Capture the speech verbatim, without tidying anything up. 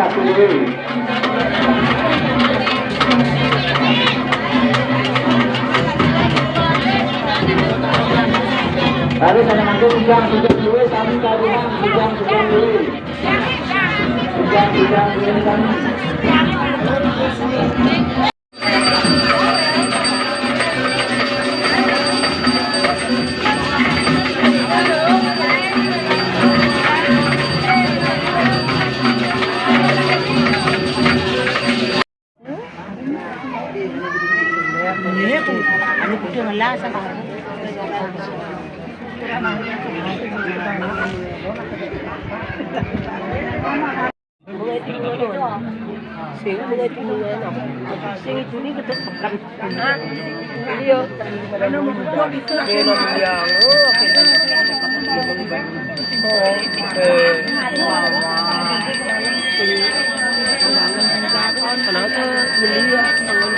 Pare, sa naman doon, si Jang, si Jang Luis, sa aming kabilang, si Jang, si Jang Luis. Si Jang, si Jang Luis, kami. Ano po yung lasa? Mga ito yung ano, ah. Sige, mga ito yung ano. Sige, ito yung ano. Ha? Hindi, oh. Ano mo po, dito na. Pero ang yawa, oh, okay. Oo. Eh, mama. Ano ito? Mali, ah.